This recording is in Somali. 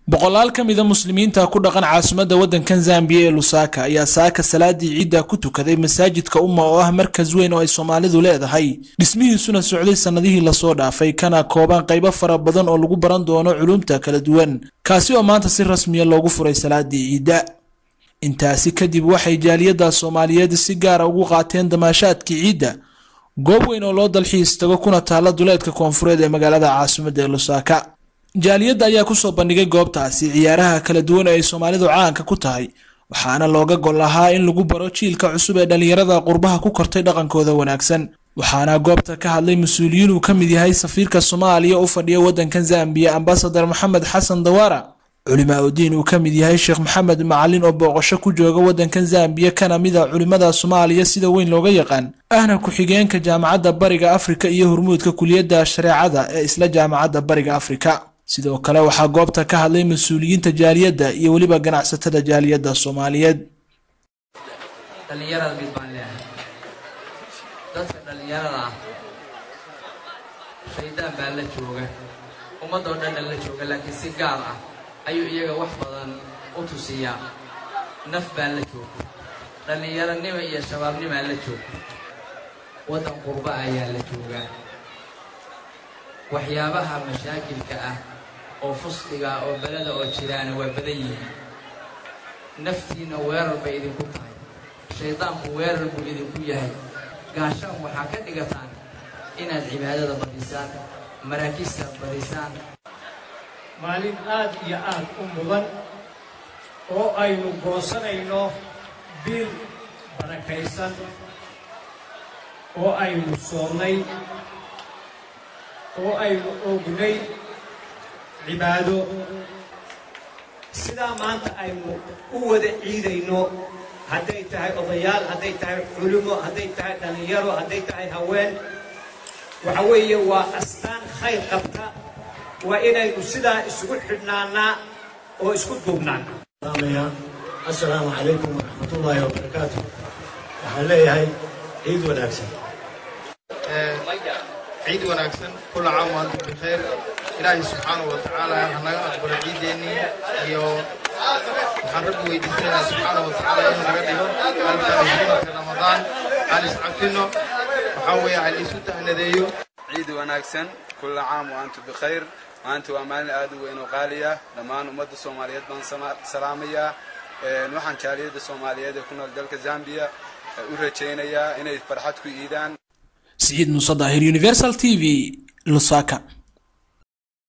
Boqolaal ka mida muslimiinta ku dhaqan caasimadda waddankan Zambiya ee Lusaka ayaa saaka salaadii ciidda ku tukaday masaajidka Umma, oo ah markas weyn oo ay Soomaalidu leedahay, dhismihiisuna socday sannadihii lasoo dhaafay, kana kooban qaybo fara badan oo lagu baran doono culumta kala duwan, kaasi oo maanta si rasmiya loogu furay salaadii ciidda. Intaasi kadib waxay jaaliyadda Soomaaliyeed si gaara ugu qaateen damaashaadkii ciidda goob weyn oo loo dalxiis tago, kuna taalla duleedka koonfureed ee magaalada caasimadda ee Lusaka. Jaaliyadda ayaa kusoo bandhigay goobtaasi ciyaaraha kala duwan ee ay Soomaalidu caanka ku tahay, waxaana looga gol lahaa in lagu baro jiilka cusub ee dhallinyarada qurbaha ku kortay dhaqankooda wanaagsan. Waxaana goobta ka hadlay mas-uuliyiin uu ka mid yahay safiirka Soomaaliya u fadhiya waddankan Zambiya, Ambasadar Maxamed Xasan Dawaara, culimaa udiin uu ka mid yahay Sheekh Maxamed Macalin oo booqasho ku jooga waddankan Zambiya, kana mid a culimada Soomaaliya sida weyn looga yaqaan, ahna ku-xigeenka Jaamacadda Bariga Afrika iyo hormuudka kuliyadda shareecada ee isla Jaamacadda Bariga Afrika. Sidoo kale waxaa goobta ka hadlay mas-uuliyiinta jaaliyadda iyo weliba ganacsatada jaaliyadda Soomaaliyeed. Dhallinyarada mid baan leeyahay: dadka dhallinyarada ah shaydaan baa la jooga, ummadoo dhanna la jooga, laakiin si gaar ah ayuu iyaga wax badan u tusiyaa. Naf baa la jooga, dhallinyaronimo iyo shabaabnimaa la jooga, waddan qurba ayaa la joogaa. Waxyaabaha mashaakilka ah oo fusqiga oo belada oo jiraana waa badan yihiin. Naftiinna weerar bay idinku tahay, shaydaanku weerar buu idinku yahay. Gaashaan waxaa ka dhigataan inaad cibaadada badisaan, maraakiista badisaan. Maalin aad iyo aad u mudan oo aynu goosanayno bil barakaysan oo aynu soonnay oo aynu ognay cibaado, sidaa maanta aynu u wada ciidayno, hadday tahay odayaal, hadday tahay culimo, hadday tahay dhallinyaro, hadday tahay haween, waxa weeye waa astaan khayr qabta. Waa inaynu sidaa isugu xidhnaanaa oo isku duubnaana. Assalaamu calaykum waraxmatullaahi wabarakaatu. Waxaan leeyahay ciid wanaagsan. Ciid wanaagsan. كل عام وأنتم بخير. Ilaahay subxaanahu wa tacaala hanaga aqbalo ciideennii, iyo waxaan Rabbi weydiisanaynaa subxaanahu wa tacaala inuu naga dhigo الفائزين في Ramadaan. Aan iscafino, waxaa weeye aan isu tahnadeeyo. Ciid wanaagsan. كل عام وأنتم بخير. Maanta waa maalin aad u weyn oo qaali ah. Dhammaan ummadda Soomaaliyeed baan salaamayaa. Waxaan jaaliyadda Soomaaliyeed ee ku nool dalka Zambia u rajaynayaa inay farxad ku iidaan. Siciid Muuse Daahir, Universal TV, Lusaka.